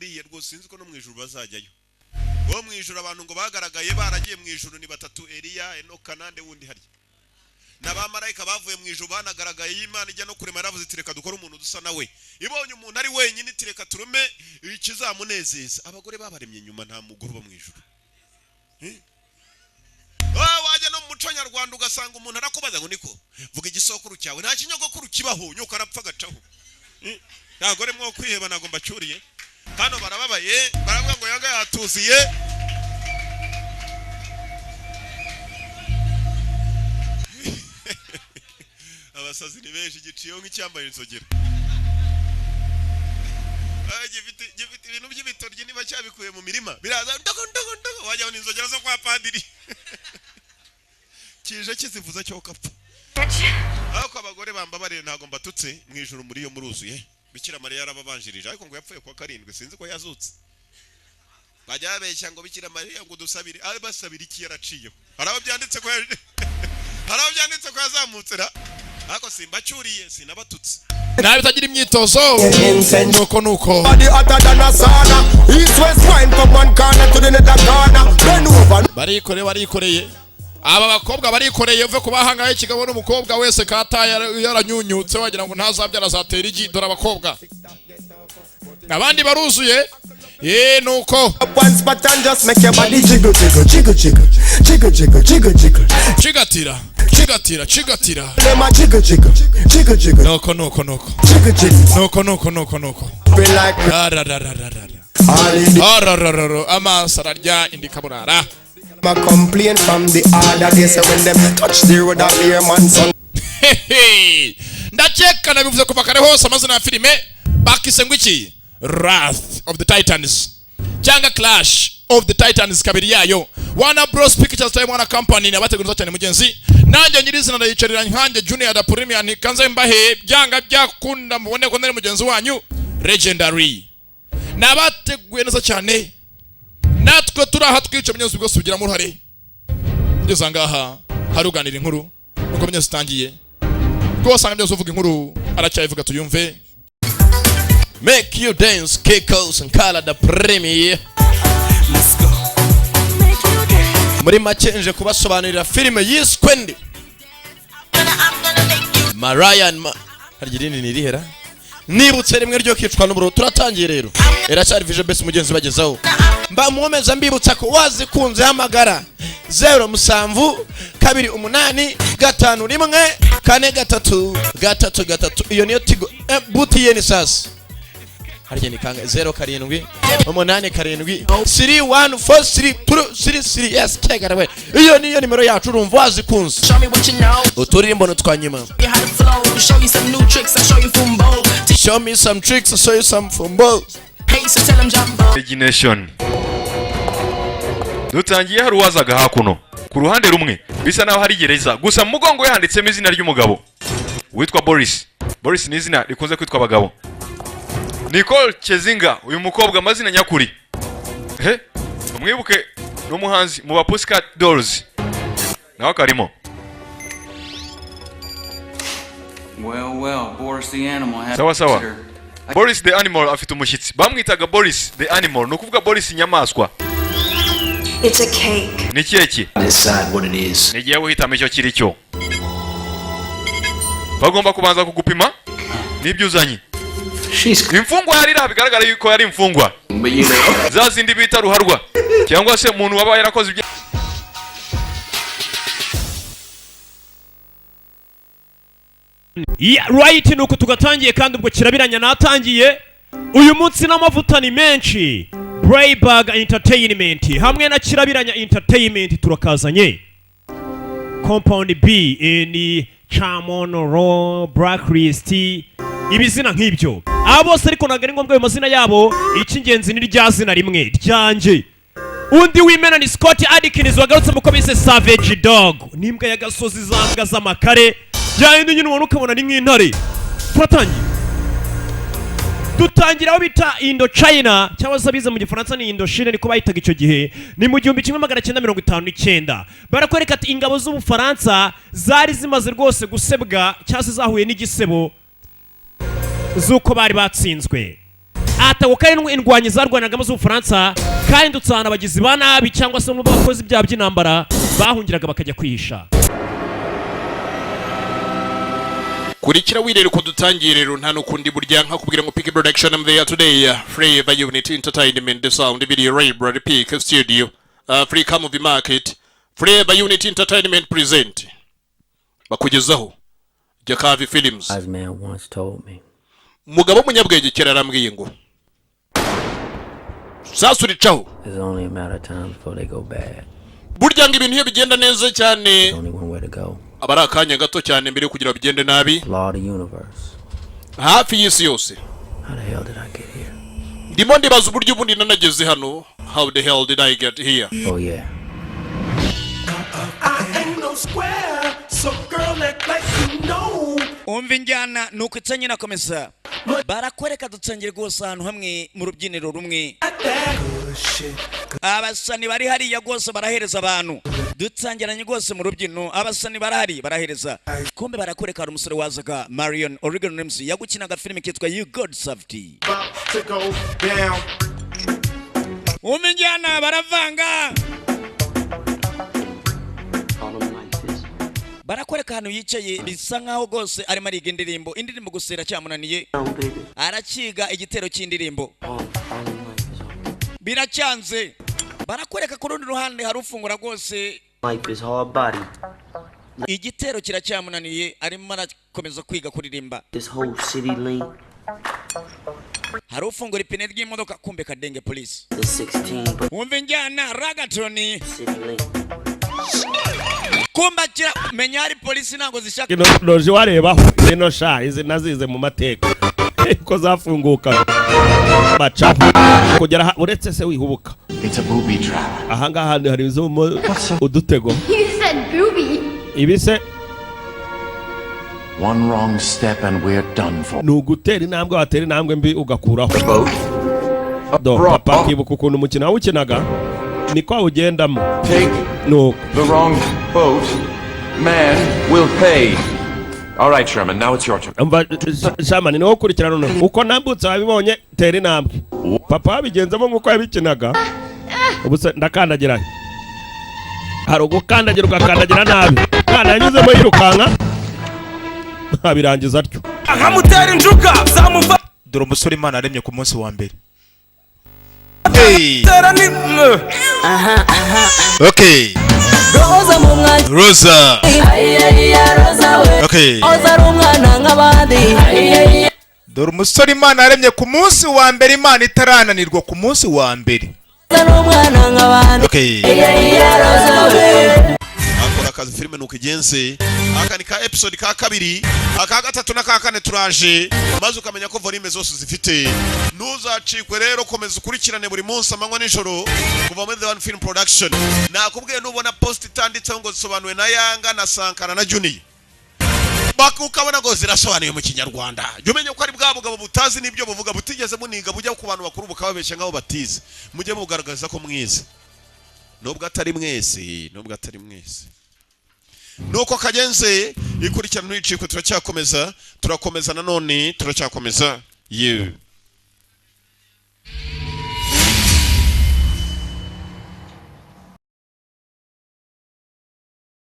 Buriya rwose sinzi ko no mu ijuru bazajyayo. Bo mu ijuru, abantu ngo bagaragaye baragiye mu ijuru ni batatu: Eliya, Enoka nande wundi harya, n'abamarayika bavuye mu ijuru banagaragaye. Iyo Imana ijya no kurema, yaravuze iti: "Reka dukore umuntu dusa nawe." Ibonye umuntu ari wenyine, iti: "Reka turume ikizamunezeza." Abagore babaremye nyuma, nta mugore uba mu ijuru. Eh? Ah, wajya no mu muco nyarwanda ugasanga umuntu arakubaza ngo: "Niko, vuga igisokuru cyawe." Nta kinyogokuru kibaho, nyoko arapfa agacaho. Eh? Ntabwo mwo kwiheba, ntabwo mbacuriye hano. Barababaye, baravuga ngo yanga yatuziye. Abasazi ni benshi, giciyeho nk'icyambaye inzogera. Ah, gifite ibintu by'ibitoryi, niba cyabikuye mu mirima, biraza ndogo ndogo ndogo, wajya ni inzogera zo kwa padiri, kije kizivuza cyo kapfa. Ariko abagore bambabariye, ntabwo mbatutse. Mu ijuru muri yo muruzuye. Bikira Mariya yarababanjirije, ariko ngo yapfuye kuwa karindwi, sinzi ko yazutse. Bajya babeshya ngo Bikira Mariya ngo dusabire, ari basabira iki? Yaraciyeho. Hari aho byanditse ko yazamutse ra? Ariko simbacyuriye, sinabatutse. Nawe utagira imyitozo, nuko nuko. Body hotter than a sauna. East west wine from one corner to the other corner. Bend over. Barikoreye, barikoreye, aba bakobwa barikoreye. Uve ku bahangaye ikigabo n'umukobwa wese kata yaranyunyutse, wagira ngo ntazabyara azatera igi. Dore abakobwa abandi baruzuye ye, nuko. Up one spot and just make your body jiggle jiggle jiggle jiggle jiggle jiggle jiggle jiggle. Cigatira, cigatira, cigatira. Them a jiggle jiggle jiggle jiggle Nuko nuko nuko. jiggle jiggle. Nuko nuko nuko nuko. Feel like Arararararara. all in the Arararara, amaso ararya indi kaburara. a complain from the other day. So when them touch the road of beer man son. Hehe. Ndakeka nabivuze kuva kare hose. Amazina ya filime bakise ngo iki? Wrath of the Titans cyangwa Clash of the Titans kabiri yayo. Wana Bros Pictures Time Wana Company nabateguriza cyane. Mugenzi nanjye nyirizina ndayicarira nkanjye Junior da Premier, kanze mbahe byanga byakunda mubone ko nari mugenzi wanyu legendary, nabateguye neza cyane. Natwe turi aha twica mugenzi bwose bugiramo uruhare. Ngeze ngaha haruganira inkuru nuko mugenzi zitangiye rwose, usanga byose uvuga inkuru aracyayivuga, tuyumve. Make you dance, Keko Sankara the Premier. Muri make nje kubasobanurira filime yiswe nde? Mariah ma harya irindi ni irihera? Nibutse rimwe ryo kwicwa n'uburo. Turatangiye rero, iracyari Vision Best mugenzi bagezaho. Mba mukomeza mbibutsa ko wazikunze hamagara 0 7 2 8 5 1 4 3 3 3. Iyo niyo Tigo butiyeni. Sasa harya ni kangahe? 0 7 8 7 3 1 4 3 2 3 3. Yes, kegara we, iyo niyo nimero yacu. Urumva wazikunze Show me what you know. uturirimbo twa nyuma. You how to flow. Show you some new tricks. I show you fumbo. Show me some tricks, show you some fumbo. Hey, so tell 'em jumbo. Imagination. Dutangiye hari uwazaga hakuno ku ruhande rumwe, bisa naho hari gereza, gusa mu mugongo we handitsemo izina ry'umugabo witwa Boris. Boris ni izina rikunze kwitwa abagabo. Nicole Chezinga, uyu mukobwa amazina nyakuri he umwibuke ni umuhanzi mu ba Pussycat Dolls, nawe akarimo. Well, well, Boris the animal has Sawa sawa. visitor. Boris the Animal afite umushyitsi. Bamwitaga Boris the Animal, ni ukuvuga Boris inyamaswa. It's a cake. Ni keke. Decide what it is. Ni igihe uhitamo icyo kiri cyo. Bagomba kubanza kugupima n'ibyo uzanye. She's Imfungwa yari iriha, bigaragara yuko yari imfungwa but you know. za zindi bita ruharwa cyangwa se umuntu waba yarakoze ibya Yeah, right, nuko tugatangiye kandi ubwo kirabiranya natangiye uyu munsi n'amavuta ni menshi. Braybag Entertainment hamwe na Kirabiranya Entertainment turakazanye. Compound B ni Chamonoro Blacklist, ibizina nk'ibyo abo bose, ariko ntabwo ari ngombwa ayo mazina yabo. Icy'ingenzi ni rya zina rimwe ryanjye. Undi w'imena ni Scott Adkins wagarutse mu ko bise Savage Dog, n'imbwa y'agasozi, za mbwa z'amakare yayindi nyine ubona ukabona ni nk'intare. Turatangiye, dutangira aho bita Indochina, cyangwa se abize mu Gifaransa ni Indochine, niko bayitaga icyo gihe. Ni mu 1959. Barakwereka ati ingabo z'Ubufaransa zari zimaze rwose gusebwa cyangwa se zahuye n'igisebo z'uko bari batsinzwe. Atako kari indwanyi zarwanagamo z'Ubufaransa, kandi dutsana abagizi ba nabi cyangwa se mu bakozi ibyaha by'intambara bahungiraga bakajya kwihisha. Kurikira wirere uko dutangiye rero, nta n'ukundi burya nkakubwira ngo Pick Production, I'm there today, Flavor Unit Entertainment, the sound video library, Pick Studio, Africa Movie Market, Flavor Unit Entertainment present, bakugezaho Jakavi Films. Wise man once told me. Umugabo w'umunyabwenge kera arambwiye ngo sasa uricaho. It's only a matter of time before they go bad. Burya ngo ibintu iyo bigenda neza cyane, Only one way to go. aba ari akanya gato cyane mbere yo kugira ngo bigende nabi. Law of the universe. Hafi y'isi yose. How the hell did I get here? Ndimo ndibaza uburyo ubundi nanageze hano. How the hell did I get here? Oh yeah. I ain't no square, so girl act like you know. Umva injyana ni uko itsa nyine akomeza barakwereka dutsengera rwose ahantu hamwe mu rubyiniro rumwe, abasani bari hariya rwose barahereza abantu, dutsangiranye rwose mu rubyino, abasani barahari barahereza. Kumbe barakwereka hari umusore wazaga, Marion Oregon Ramsey, yagukinaga filime kitwa You God Safety. About to go down. Umva injyana baravanga, barakwereka ahantu yicaye, bisa nkaho rwose arimo ariga indirimbo, indirimbo gusa iracyamunaniye, arakiga igitero cy'indirimbo biracyanze. Barakwereka ku rundi ruhande hari ufungura rwose. Life is hard body. Igitero kiracyamunaniye, arimo arakomeza kwiga kuririmba. This whole city link. Hari ufungura ipine ry'imodoka, kumbe kadenge polisi. The 16 but Wumva injyana ragatoni. City link. Kumbakira menya hari polisi ntabwo zishaka. Ino loje warebaho zino sha, izi nazize mu mateka ko zafunguka bacaho kugera uretse se wihubuka. It's a booby trap. Ahangaha hari izo udutego. You said booby. Ibi se? One wrong step and we're done for. Ni ugutera intambwe, watera intambwe mbi ugakuraho. Do papa akibuka ukuntu umukino wawukinaga niko awugendamo. Take nuko the wrong boat, man will pay. All right, Sherman, now it's your turn. Umva Shamani, niwo ukurikirana noneho uko ntambutse wabibonye, tera intambwe. Papa wabigenzamo nk'uko yabikinaga. Ubu se ndakandagira he? Hari ugukandagira ugakandagira nabi. Mwana yanyuzemo yirukanka abirangiza atyo. Akamutera injuga zamuva. Dore umusore Imana yaremye ku munsi wa mbere. Tera ni Okay. Roza mu mwanya. Rosa. Ayiya Roza we. Okay. Roza ari umwana nk'abandi. Ayiya. Dore umusore Imana yaremye ku munsi wa mbere, Imana itarananirwa ku munsi wa mbere. Roza ari umwana nk'abandi. Okay. Ayiya Roza we. Akora akazi. Filime nuko igenze. Aka ni ka episode ka kabiri, aka gatatu n'aka kane turaje, maze ukamenya ko volume zose zifite. Ntuzacikwe rero, komeza ukurikirane buri munsi amanywa nijoro kuva muri The One Film Production. Nakubwiye, nubona post itanditseho ngo zisobanuwe na Yanga na Sankara na Junior, baka ukabona ngo zirasobanuye mu Kinyarwanda, jya umenya ko ari bwa bugabo butazi n'ibyo buvuga, butigeze muniga, bujya ku bantu bakuru bukababeshya nk'aho batize. Mujye mugaragaza ko mwize nubwo atari mwese, nubwo atari mwese. Nuko kagenze, ikurikirana ntuyicikwe. Turacyakomeza, turakomeza nanone, turacyakomeza yewe.